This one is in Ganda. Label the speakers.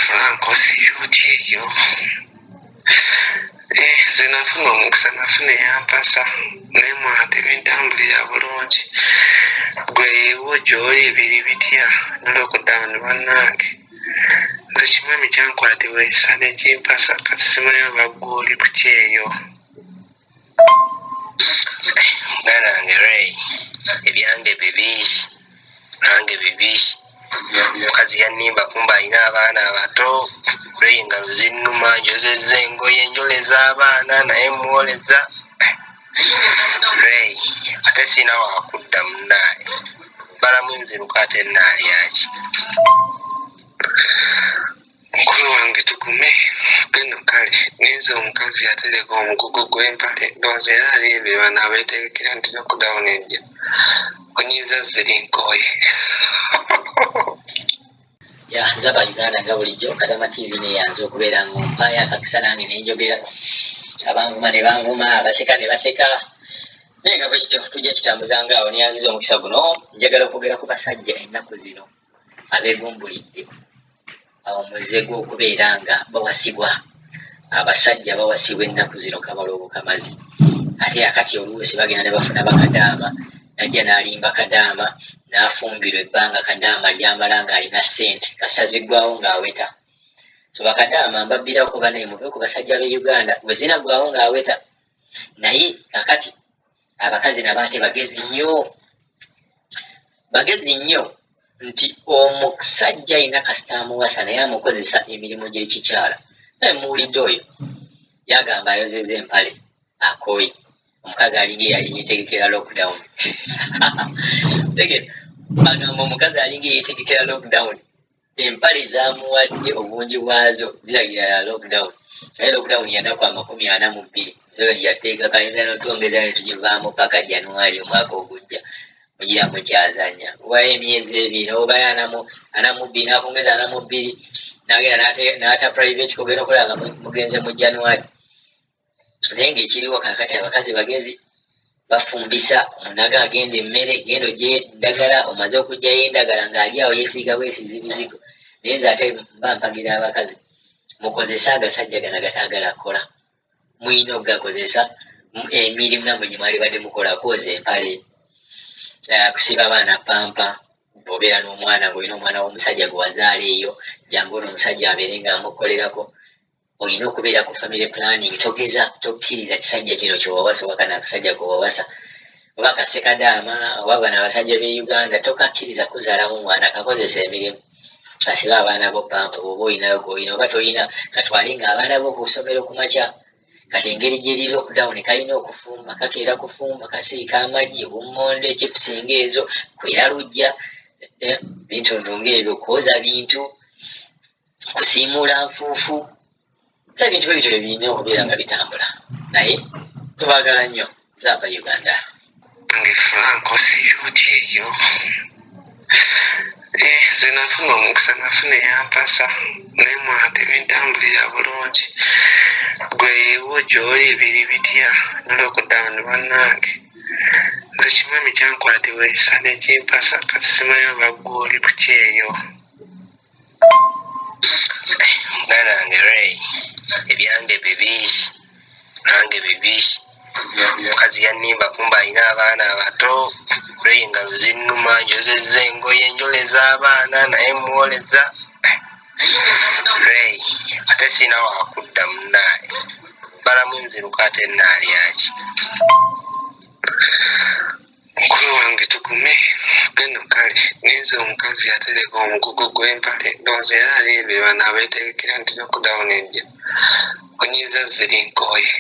Speaker 1: Frank osiiba otya eyo? Eh, nze nafuna omukisa, nafuna eyampasa, naye mwana tebintambulira bulungi. Gwe yeewo gy'oli biri bitya? Ne lockdown bannange. Nze kimwami kyankwatibwa ekisa ne kimpasa, kati simanyi oba ggwe oli ku kyeyo.
Speaker 2: Muganda wange Ray, ebyange bibi, nange bibi. Omukazi yannimba kumbe alina abaana abato. Ray, engalo zinnuma, njozezza engoye, njoleza abaana naye mwoleza. Ray, ate sirina wakudda munnaaye. Balamu nziruka ate nnaalya ki?
Speaker 1: Mukulu wange tugume geno kale ninze omukazi yatereka omugugu gw'empale, ndowooza era alimbye bano abeetegekera nti lockdown ejja kunyiiza ziri nkooye.
Speaker 3: Ya nzaba Uganda nga bulijjo Kadama TV neyanze okubeera nga ompaayo akakisa nange nenjogera, abanvuma ne banvuma, abaseka ne baseka, naye nga bwekityo tujja kitambuzanga awo. Neyanziza omukisa guno, njagala okwogera ku basajja ennaku zino abeegumbulidde omuze gw'okubeera nga bawasibwa. Abasajja bawasibwa ennaku zino kabala obukamazi, ate akati oluusi bagenda ne bafuna bakadaama, najja n'alimba kadaama n'afumbirwa ebbanga kadaama lyamala ng'alina ssente, kasita ziggwawo ng'aweta. So bakadaama mbabbirako banaye, muve ku basajja b'e Uganda, bwe zinaggwawo ng'aweta. Naye kakati abakazi nabo ate bagezi nnyo, bagezi nnyo nti omusajja alina kasita amuwasa naye amukozesa emirimu gy'ekikyala. Naye muwulidde oyo yagamba ayozeza empale akooye, omukazi alinga eyali yetegekera lockdown. Tegera, agamba omukazi alinga eyetegekera lockdown, empale zamuwadde obungi bwazo ziragira ya lockdown, naye lockdown yanaku 42. Museveni yateeka kalenda notwongeza ne tugivaamu paka January omwaka ogujja. Mugira mukyazanya wayo emyezi 2, obayo 42, nakongeza 42, nagenda n'ata private kugenda okulaba nga mugenze mu January. Naye ng'ekiriwo kakati abakazi bagezi, bafumbisa omunaga, agenda emmere, genda ogye endagala, omaze okugyayo endagala ng'ali awo yeesiiga bwesiizi bizigo. Naye nze ate mba mpagira abakazi, mukozese agasajja gano agataagala kukola, muyina okugakozesa emirimu nammwe gye mwalibadde mukola, kwoza empale, kusiba abaana pampa. Bw'obeera n'omwana ng'olina omwana w'omusajja gwe wazaala eyo, jangu ono omusajja abeere ng'amukolerako. Olina okubeera ku family planning, togeza tokkiriza kisajja kino kyewawasa oba kano akasajja kewawasa oba kasekadaama oba bano abasajja b'e Uganda, tokakkiriza kuzaalamu mwana. Kakozesa emirimu, kasibe abaana bo pampa bw'oba olinayo g'olina, oba tolina katwale nga abaana bo ku ssomero ku makya. Kati engeri gyeri lockdown, kalina okufumba, kakeera kufumba, kasiika amagi, obummonde, chips ng'ezo, kwera lujja, bintundu ng'ebyo, kwoza bintu, kusiimuula nfuufu. So ebintu bwe bityo birina okubeera nga bitambula, naye tubaagala nnyo. Zaaba Uganda.
Speaker 1: Nge Frank osiiba otya eyo? Eh, nze nafuna omukisa, nafuna eyampasa, naye mwana tebintambulira bulungi. Gwe yeewo gy'oli biri bitya? Ne lockdown bannange. Nze kimwami kyankwatibwa ekisa ne kimpasa, kati simanyi oba ggwe oli ku kyeyo.
Speaker 2: Muganda wange Ray, ebyange bibi, nange bibi. Omukazi yannimba kumbe alina abaana abato. Ray, engalo zinnuma, njozezza engoye, njoleza abaana naye mwoleza. Ray, ate sirina wakudda munnaaye. Balamu nziruka ate nnaalya ki?
Speaker 1: Mukulu wange tugume geno kale ninze omukazi yatereka omugugu gw'empale, ndowooza era alimbye bano abeetegekera nti lockdown ejja kunyiiza ziri nkooye.